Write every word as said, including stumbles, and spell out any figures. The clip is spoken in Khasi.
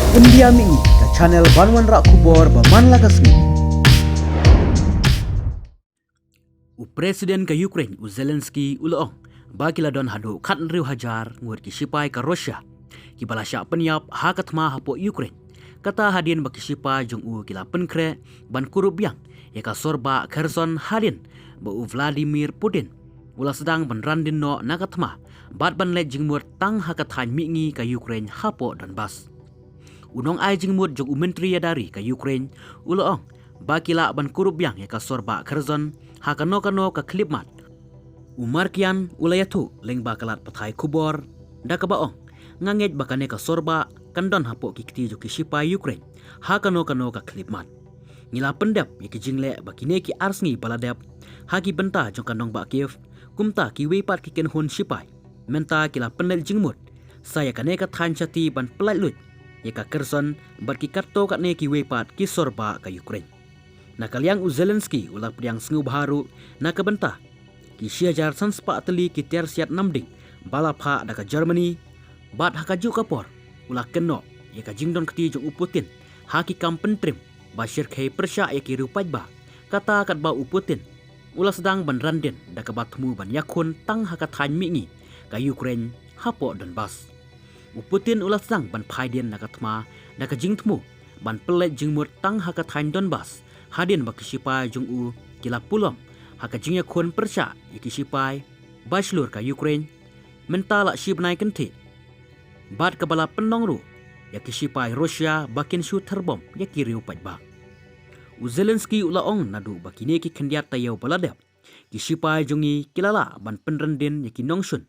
India Mih, ka channel ban wanrah khubor ba man la ka sngi. U President ka Ukraine u Zelensky u la ong ba ki la don haduh khathynriew hajar ngut ki shipai ka Russia kiba la shah pynïap ha ka thma hapoh Ukraine. Kata hadien ba ki shipai jong u ki la pynkhreh ban kurup biang ïa ka sor bah Kherson hadien ba u Vladimir Putin u la sdang ban ran dien noh na ka thma bad ban leit jingmut tang ha ka thaiñ mihngi ka Ukraine hapoh Donbas. U nongai jingmut jong u Myntri Ïada Ri ka Ukraine u la ong ba ki lah ban kurup biang ïa ka sor bah Kherson ha kano kano ka khyllipmat. U Markian u la ïathuh lyngba ka lad pathai khubor da kaba ong, nga ngeit ba kane ka sor bah kan don hapoh ki kti jong ki shipai Ukraine ha kano kano ka khyllipmat. Ngi la pyndep ïa ki jingleh ba kine ki ar sngi ba la dep ha ki bynta jong ka nongbah Kiev, kumta kiwei pat ki kynhun shipai mynta ki la pynleit jingmut sa ïa kane ka thaiñ shati ban pyllait luid ïa ka Kherson bad ki katto katne kiwei pat ki sor bah ka Ukraine. Na ka liang u Zelensky u la pdiang sngewbha ruh na ka bynta ki shi hajar san spah tylli ki tiar siat namding ba la phah da ka Germany, bad ha kajuh ka por u la kynnoh ïa ka jingdon kti jong u Putin ha ki kam pyntriem ba shyrkhei pyrshah ïa ki riew paidbah. Kata katba u Putin u la sdang ban ran dien da kaba thmu ban ïakhun tang ha ka thaiñ mihngi ka Ukraine hapoh Donbas. U Putin u la sdang ban phai dien na ka thma da ka jingthmu ban pyllait jingmut tang ha ka thaiñ Donbas hadien ba ki shipai jong u ki la pulom ha ka jingïakhun pyrshah ïa ki shipai ba shlur ka Ukraine mynta la shi bnai kynthih, bad kaba la pynlong ruh ïa ki shipai Russia ba kin shu ther bom ïa ki riew paidbah. U Zelensky u la ong naduh ba kine ki khyndiat taïew ba la dep, ki shipai jong ngi ki la lah ban pynran dien ïa ki nongshun